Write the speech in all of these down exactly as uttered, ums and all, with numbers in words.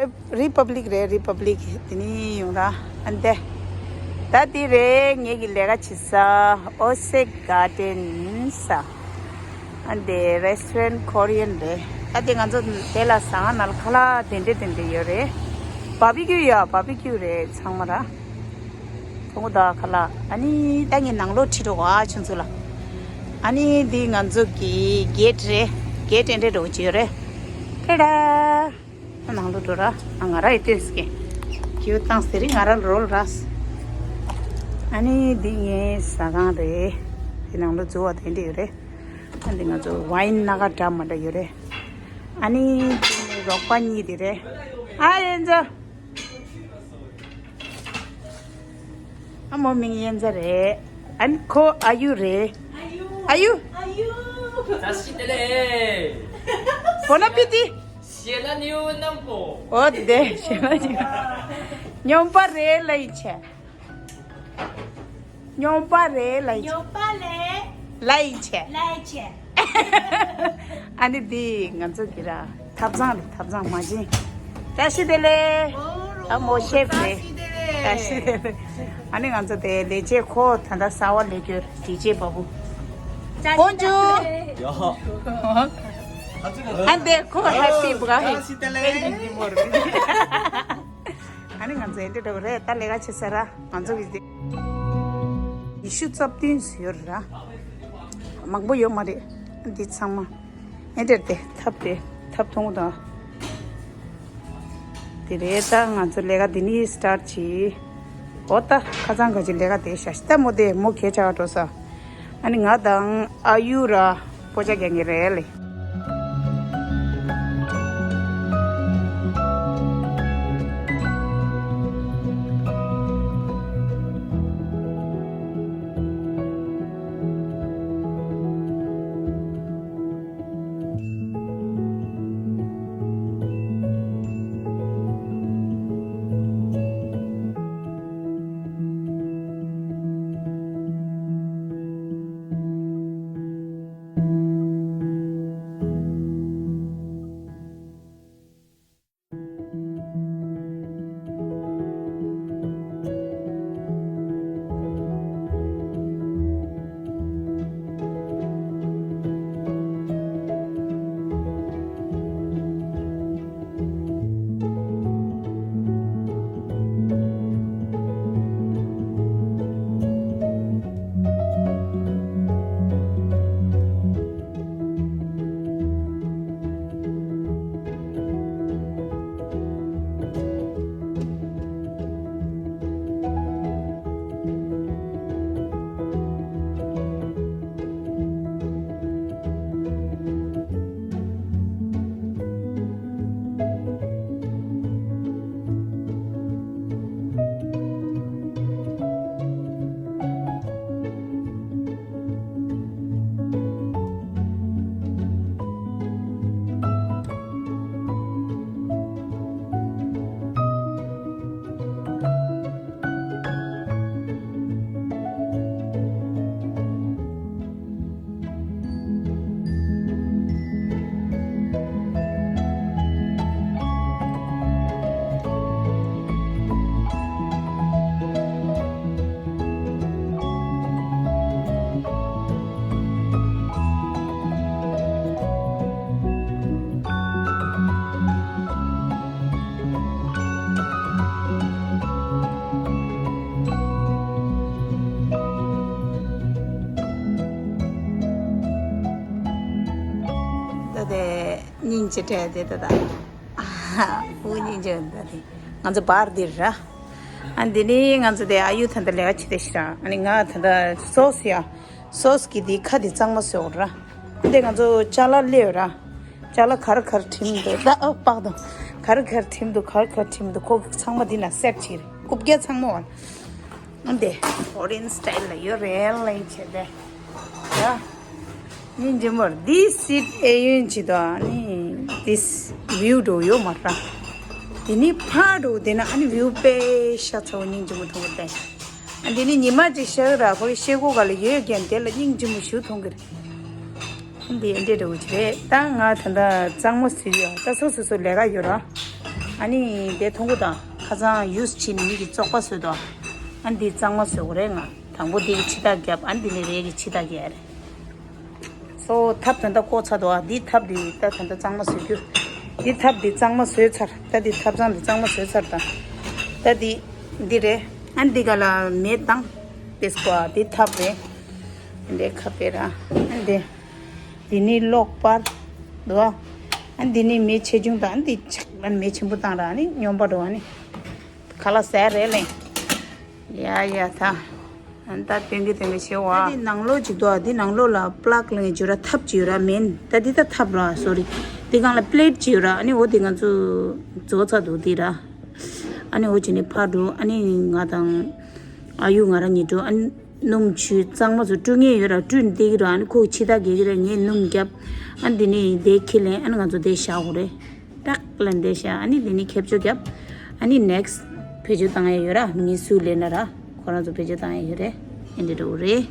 རི་པབ་ལིག་རེད། རི་པབ་ལིག་དེ་ནས་ཡོང་ར། ཨ་འདི། ད་དེ་རེད། ངེད་ཀྱི་ལས་ཀ་བྱེད་ས། ཨོ་སེ་གར་ཌེན་ས། ཨ་འདི་རེ་སི་ཊོ་རན་ཊི་ཀོ་རི་ཡན་རེད། ད་དེ་ང་ཚོ་དེ་ལ་ཟ་ཁང་ནང་ལ་ཁ་ལག་དེ་འདྲས་དེ་འདྲས་ཡོད་རེད། བར་བི་ཀིའུ་ཡ། བར་བི་ཀིའུ་རེད་ཚང་མ་ར། ཐོང་གོ་ད་ཁ་ལག་ཨ་ནི་ད་ངས་ནང་ལོགས་ཁྲིད་འགྲོ་གོ་ཨ་ཆུང་ཚོ་ལ། ཨ་ནི་འདི་ང་ཚོ་གི་གེ་ཊི་རེད། གེ་ཊི་དེ་འདྲས་འདྲ་བོ་ཅིག་ཡོད་རེད། ཏེ་ཌ། ནང་ལོགས་འགྲོ་ར། ང་ར་ཡི་ཏོས་ཀྱི་ཁྱེའུ་བཏང་ཟེར་རི་ང་ར་རོལ་ར། ཨ་ནི་འདི་ངའི་ཟ་ཁང་རེད། འདི་ནང་ལོགས་འཛུལ་བ་དེ་འདྲ་ཡོད་རེད། ཨ་འདི་ང་ཚོ་ཝའིན་སྣ་ཁ་འདྲ་མ་འདྲ་ཡོད་རེད། ཨ་ནི་འདི་ནི་རོགས་པ་གཉིས་དེ་རེད། ཨ་ཡན་ཛ། ཨ་མོ་མིང་ཡན་ཛ་རེད། ཨ་ནི་ཁོ་ཨ་ཡུ་རེད། ཨ་ཡུ། ཨ་ཡུ། བཀྲ་ཤིས་བདེ་ལེགས། བོ་ན་པི་ཏི། ཞེ་ལ་ནིའུ་ནམ་པོ། ཨོ་དེ་ཞེ་ལ་ནིའུ། སྨྱོན་པ་རེད་ལ་ཡི་ཆེ། སྨྱོན་པ་རེད་ལ་ཡི་ཆེ། སྨྱོན་པ་ལས། ལ་ཡི་ཆེ། ལ་ཡི་ཆེ། ཨ་ནི་འདི་ང་ཚོ་གི་ར་ཐབ་ཚང་རེད། ཐབ་ཚང་མ་བྱིན། བཀྲ་ཤིས་བདེ་ལེགས། ཨ་མོ་ཤེབ་རེད། བཀྲ་ཤིས་བདེ་ལེགས། ཨ་ནི་ང་ཚོ་དེ་ལས་བྱེད་ཁོ་ད་ལྟ་གསར་པ་སླེབས་ཡོད། ཌི་ཇེ་བ་བུ། བཀྲ་ཤིས་བདེ་ལེགས། ཡ། ཨ་འདི་ཁོ་ཧེ་པི་བྷར་ཐི་ཌེ། བཀྲ་ཤིས་བདེ་ལེགས། ཨ་ནི་ང་ཚོ་ཨེ་འདྲ་འདྲ་བོ་རེད། ད་ལས་ཀ་བྱེད་ས་ར་ང་ཚོ་གི་དེ། ཉི་ཤུ་རྩ་བདུན་ཙམ་ཡོད་ར། མང་པོ་ཡོད་མ་རེད། འདི་ཚང་མ་ཨེ་འདྲ་དེ་ཐབ་དེ་ཐབ་ཐོང་དང་། དེ་རེད། ད་ང་ཚོ་ལས་ཀ་འདི་ནས་སི་ཊར་ཊི་བྱེད། འོ་ད་ཁ་སང་ག་ཅི་ལས་ཀ་དེ་ཤ་ཤི་ད་མོ་དེ་མོ་གས་ཆགས་འགྲོ་ས། ཨ་ནི་ང་དང་ཨ་ཡུ་ར་པོ་ཅ་རྒྱག་གི་རེད་ལེ། ད་དེ་སྙིང་རྗེ་སྤྲད་དེ་ད་ད། ཨུ་སྙིང་རྗེ་ད་དེ། ང་ཚོ་བར་འདིར་ར། ཨ་འདི་ནི་ང་ཚོ་དེ་ཨ་ཡུ་ད་ལྟ་ལས་ཀ་བྱེད་དེ་ཤི་ར། ཨ་ནི་ང་ད་ལྟ་སོ་སི་ཡ། སོ་སི་གི་དེ་ཁ་དེ་གཙང་མ་བཟོས་འོ་ར། འདི་ང་ཚོ་ཅ་ལག་སླེབས་ར། ཅ་ལག་ག་རེ་ག་རེ་བྲིམ་འདུག་ད་ཨ་པག་དང་། ག་རེ་ག་རེ་བྲིམ་འདུག་ག་རེ་ག་རེ་བྲིམ་འདུག་ཁོ་གི་ཚང་མ་འདི་ན་སེབ་བྱེད་རེད། རྐུབ་བཀྱག་ཚང་མ་བ། འདི་ཧོ་རིན་སི་ཊལ་ལ་ཡོད་རེད་ལ་ཡིན་བྱས་ཏེ། ཡ། ཉིན་རྗེ་མོར་འདི་སིད་ཨེ་ཡོན་ཅི་དང་ནི་འདི་བིའུ་འགྲོ་ཡོད་མ་ར། འདི་ནི་ཕ་འགྲོ་དེ་ན་ཨ་ནི་བིའུ་དཔེ་ཤ་ཚ་བོ་ཉིན་རྗེ་མོ་མཐོང་བ་དེ། འདི་ནི་ཉི་མ་ཅིག་ཤར་ར་ཁོ་ཤེལ་སྒོ་ག་ལ་ཡོད་རྒན་དེ་ལ་སྙིང་རྗེ་མོ་ཞུ་མཐོང་གི་རེད། འདི་འདྲས་འགྲོ་གི་རེད། ད་ང་ད་ལྟ་གཙང་མ་ཟིག་ཡོད། ད་སོ་སོ་སོ་ལས་ཀ་ཡོད་ར། ཨ་ནི་དེ་ཐུང་གུ་དང་ཁ་སང་ཡུས་བྱས་ནས་མི་གི་བཙོག་པ་བཟོས་དོ། ཨ་ནི་འདི་གཙང་མ་བཟོ་དགོས་རེད་ང་། དང་པོ་འདི་གི་ཕྱི་ཐག་བརྒྱབ། ཨ་ནི་འདི་ནས་རས་ཀྱི་ཕྱི་ཐག་བརྒྱབ་རེད། སོ་ཐབ་ད་ལྟ་བཀོག་ཚར་འདུག་ཨ་འདི་ཐབ་འདི་ད་ད་ལྟ་གཙང་མ་བཟོས་རྒྱུ། འདི་ཐབ་འདི་གཙང་མ་བཟོས་ཚར། ད་འདི་ཐབ་ཚང་འདི་གཙང་མ་བཟོས་ཚར་དང་། ད་འདི་འདི་རེད། ཨ་འདི་ག་ལ་མེ་བཏང་། དེ་སྐོར་འདི་ཐབ་རེད། འདི་ཁ་པེ་ར། ཨ་འདི་འདི་ནི་གློག་པར་འདུག་ཨ་འདི་ནི་མེ་ཆེ་ཆུང་དང་འདི་ཆག་ལ་མེ་ཆེན་པོ་བཏང་ར་ནི་སྙོམས་པ་འགྲོ་བ་ནི། ཁ་ལག་ཟས་རེད་ལེ། ཡ་ཡ་ད། ཨ་ད་སྟོན་གི་སྟོན་གི་ཆེ་བ། ད་འདི་ནང་ལོགས་ཅིག་འདུག་ཨ་འདི་ནང་ལོགས་ལ་པླག་ལེན་གྱི་ཡོད་ར། ཐབ་ཅིག་ཡོད་ར་མེན། ད་འདི་ད་ཐབ་ར་སོ་རི། འདི་སྒང་ལ་པླེཊ་ཅིག་ཡོད་ར། ཨ་ནི་འོ་འདི་ང་ཚོ་རྫོགས་ཚར་འདུག་འདི་ར། ཨ་ནི་འོ་ཅི་ནི་ཕར་འགྲོ། ཨ་ནི་ང་དང་ཨ་ཡུ་ང་ར་གཉིས་འགྲོ། ཨ་ནི་སྣུམ་ཆུ་གཙང་མ་ཚོ་བཀྲུ་མཁན་ཡོད་ར། བཀྲུས་ནས་བསྡད་ཀྱི་ར། ཨ་ནི་ཁོ་ཕྱི་ཐག་གི་གི་ར། ངས་སྣུམ་བརྒྱབ། ཨ་ནི་འདི་ནི་དེ་ཁྱེར་ལེན། ཨ་ནི་ང་ཚོ་དེ་བཞག་དགོས་རེད། ཏག་ལ་འདི་བཞག་ཨ་ནི་འདི་ནི་ཁེབས་ཆོ་བརྒྱབ། ཨ་ནི་ནེགསི་བེད་སྤྱོད་བཏང་ཡ་ཡོད་ར། མི་སུ་ལེན་ན་ར་ཁོ་རང་ཚོ་བེད་སྤྱོད་བཏང་ཡ་ཡོད་རེད། ཨེ་འདྲ་འགྲོ་རེད།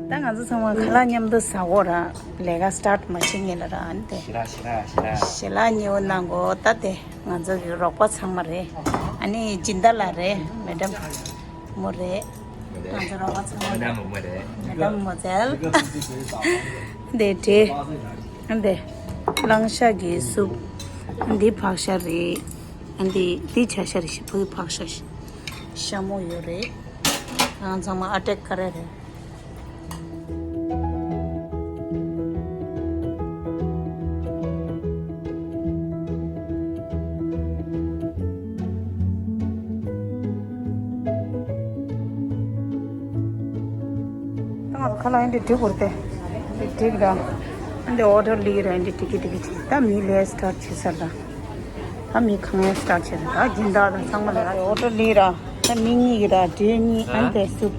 ད་ང་ཚོ་ཚང་མ་ཁ་ལག་མཉམ་དུ་ཟ་གོ་ར། ལས་ཀ་སི་ཊར་ཊི་མ་བྱེད་སྔོན་ལ་ར། ཨ་ནི་དེ་ཞེ་དྲག་ཞེ་དྲག་ཞེ་དྲག་ཞེ་ལག་ཉེ་བོ་གནང་གོ་ད་དེ་ང་ཚོ་གི་རོགས་པ་ཚང་མ་རེད། ཨ་ནི་སྦྱིན་བདག་ལགས་རེད། མེ་ཌམ་མོ་རེད། ང་ཚོ་རོགས་པ་ཚང་མ་མེ་ཌམ་མོ་མོ་རེད། མེ་ཌམ་མོ་ཛེལ། དེ་དེ་ཨ་འདི་གླང་ཤ་གི་སུབ། ཨ་འདི་ཕག་ཤ་རེད། ཨ་འདི་འདི་བྱ་ཤ་རེད། ཤི་ཕུའི་ཕག་ཤ་ཤ་མོ་ཡོད་རེད། ང་ཚང་མ་ཨ་ཊེག་ཀ་རེ་རེད། ད་ང་ཚོ་ཁ་ལག་ཨེ་འདྲ་སྒྲིག་དགོས་རེད་དེ། འདི་སྒྲིག་ར། འདི་ཨོ་ཌར་ལི་ར། འདི་ཏིག་གི་ཏིག་གི་ཅིག་ད་མི་ལས་སི་ཊར་ཊི་བྱེད་ས་ར། ད་མི་གང་ཡང་སི་ཊར་ཊི་བྱེད་ས་ར། ད་སྦྱིན་བདག་དང་ཚང་མ་ལ་ར། ཨོ་ཌར་ལི་ར། ད་མི་གཉིས་ཀྱི་ར། ཌེ་གཉིས་ཨ་འདི་སུབ།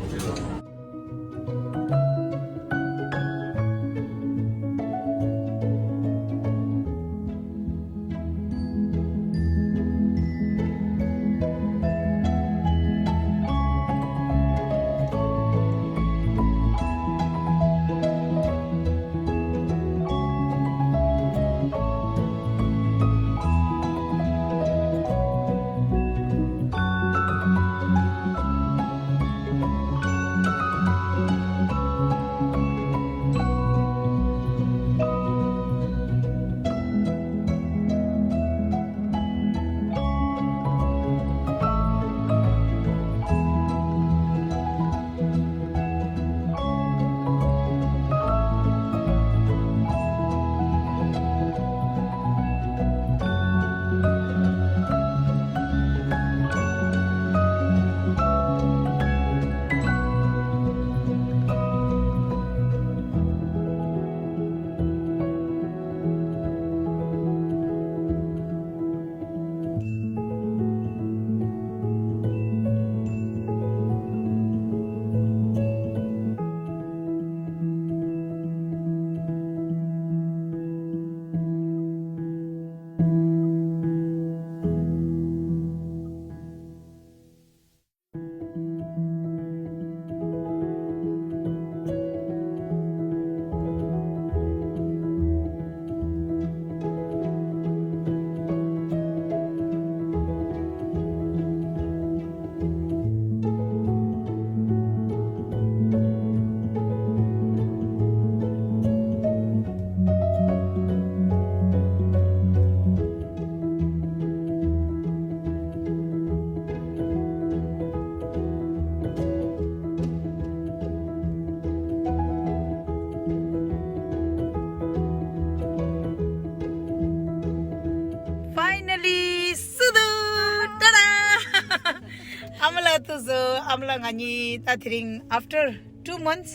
ཨ་མ་ལགས་ང་གཉིས་ད་དེ་རིང་after two months,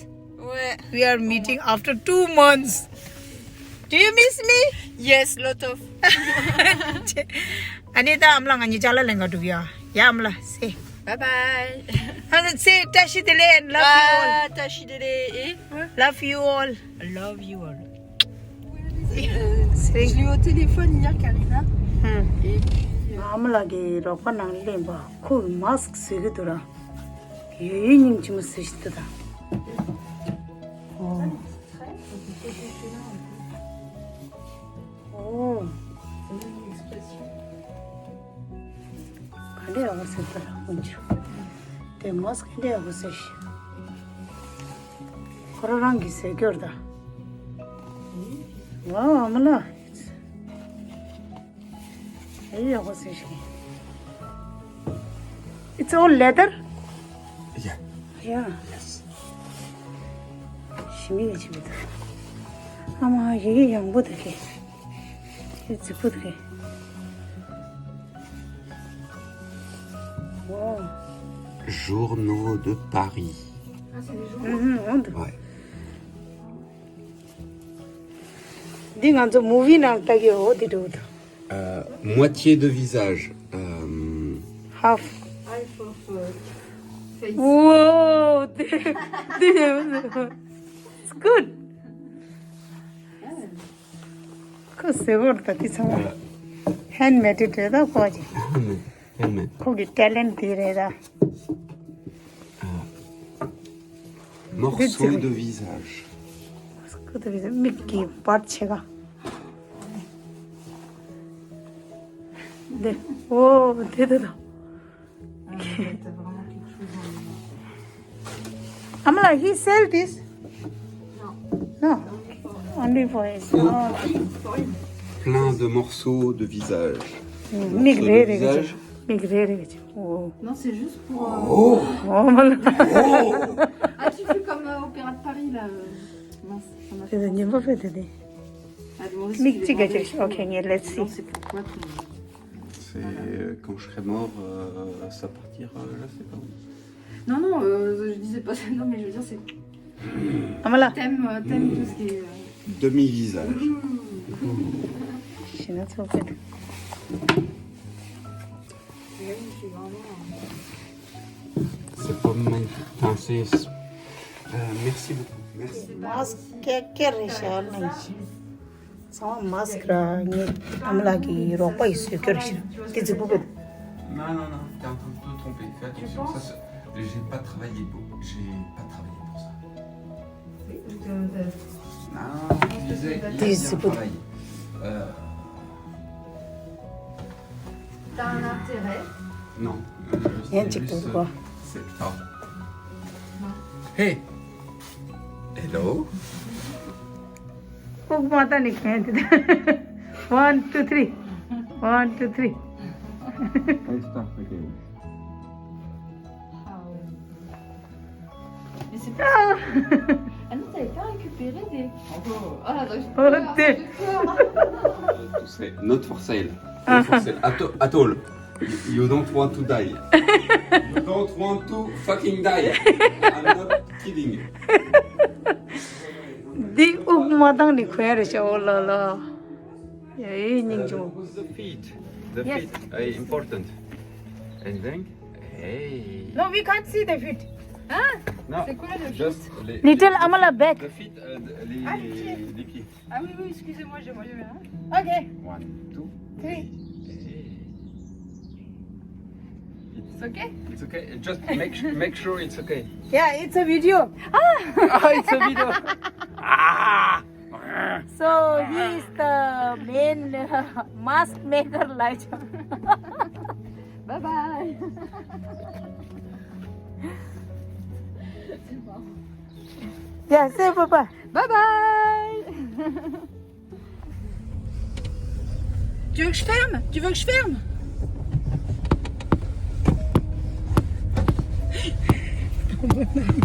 ouais, we are meeting after two months. Do you miss me? Yes, lot of. ཨ་ནི་ད་ཨ་མ་ལགས་ང་གཉིས་ཅ་ལག་ལེན་ག་འགྲོ་གི་ཡ། ཡ་ཨ་མ་ལགས། Say bye bye. ཨ་ནི་say བཀྲ་ཤིས་བདེ་ལེགས and love you all. བཀྲ་ཤིས་བདེ་ལེགས། Love you all. Love you all. Je l'ai eu au téléphone hier, Karina. Et puis, euh, ཨ་མ་ལགས་ཀྱི་རོགས་པ་ནང་སླེབས་པ་ཁོས་མཱ་སི་ཀི་བཟོས་ཀྱི་འདུག་ར། ཡོད་ཡོད་སྙིང་རྗེ་མོ་བཟོས་ཤིག་འདུག་ད། ཨོ། ཨོ། ག་འདྲ་ཡག་པོ་བཟོས་འདུག་ར་དཀོན་མཆོག་དེ་མཱ་སི་ཀི་ག་འདྲ་ཡག་པོ་བཟོས་ཤག་ཁོ་རང་རང་གིས་བཟོས་ཀྱི་ཡོད་རེད་ད། ཝའོ་ཨ་མ་ལགས། ཨེ་ཡག་པོ་བཟོས་ཤག It's all leather? Yeah. Yeah. Yes. ཞི་མི་ཡ་ཆི་མི་འདུག་ཨ་མ་ཡི་གེ་ཡང་པོ་འདུག་གི་ཡི་གེ་རྫིག་པོ་འདུག་གི་ཝའོ། Journaux de Paris. ཨུ་ཧུམ། འོང་འདུག Ouais. འདི་ང་ཚོ་མུ་བི་ནང་ལྟ་གི་འོ་འདི་འདྲ་བོ་དང་། Euh, moitié de visage. Euh, half. Half of, uh, face. Whoa! It's good. ཁོ་ཟེར་བོར་ད་དེ་ཚང་མ། Handmade རེད་ད་ཁོ་ཅིག Handmade. Handmade. ཁོ་གི་talent དེ་རེད་ད། Ah. Morceau de visage. Morceau de visage. མིག་གི་པར་ཆེ་ག་འདི། ཨོ་དེ་དེ་དེ། Ah, mais t'as vraiment quelque chose en... ཨ་མ་ལགས, he sell this? No. No. Only for his. Oh. Plein de morceaux de visage. མིག་རེ་རེ་གི་ཅིག་མིག་རེ་རེ་གི་ཅིག་ཨོ། Non, c'est juste pour, euh, ཨོ་མ་ལགས། Ah, tu fais comme, euh, Opéra de Paris, là, euh, mince, on a fait. དེ་ཉིན་པ་ཕེ་དེ་དེ། Ah, demandez si མིག་གཅིག་ག་ཅིག་ཨོ་ཁེ་ངས་let's see. Non, c'est pour toi ton... C'est, euh, quand je serai mort, euh, ça partira, je sais pas où. Non, non, euh, je disais pas ça, non, mais je veux dire, c'est ཨ་མ་ལགས། T'aimes, euh, t'aimes tout ce qui est, euh, demi-visage. She not so good. C'est pas magnifique. Enfin, c'est, euh, merci beaucoup. Merci. Mask ཀྱི་ཀྱི་རེད་ཤག་ནང་བཞིན། ཚང་མ་མཱ་སི་ཀི་ར་ངའི་ཨ་མ་ལགས་ཀྱི་རོགས་པ་ཡིས་བཟོས་ཀྱི་རེད་ཤག་དེ་རྫིག་པོ་པོ། Non, non, non, t'es en train de te tromper. Fais attention. Ça, c'est- j'ai pas travaillé pour, j'ai pas travaillé pour ça. Non, je disais, il a bien travaillé. Euh, t'as un intérêt? Non. Euh, c'est juste, c'est- Ah. Hey. Hello. དབུགས་མ་བཏང་ནས་གན་དེ། One, two, three. One, two, three. I start again. Mais c'est pas... Ah non, t'avais pas récupéré des... Encore. Ah, donc j'ai peur, j'ai peur. To say, not for sale. Not for sale at, at all. You, you don't want to die. You don't want to fucking die. I'm not kidding. འདི་དབུགས་མ་བཏང་ནས་གན་རེད་ཤག་ཨོ་ལ་ལ། ཡ་ཨེ་སྙིང་རྗེ་མོ། The feet. The feet are important. And then, hey. No, we can't see the feet. Hein? Non, c'est quoi le just les, little les, Amala back. The feet, euh, les, les pieds. Ah oui, oui, excusez-moi, j'ai mal vu, hein. Ok. One, two, three. Hey. It's okay? It's okay. Just make su- make sure it's okay. Yeah, it's a video. Ah, it's a video. Ah. So he is the main, uh, mask maker, like. Bye bye. Yeah, say bye bye. Bye bye. Tu veux que je ferme? Tu veux que je ferme?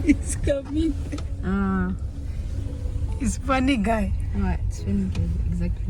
He's coming. Ah. He's funny guy. Ouais, c'est funny guy, exactly.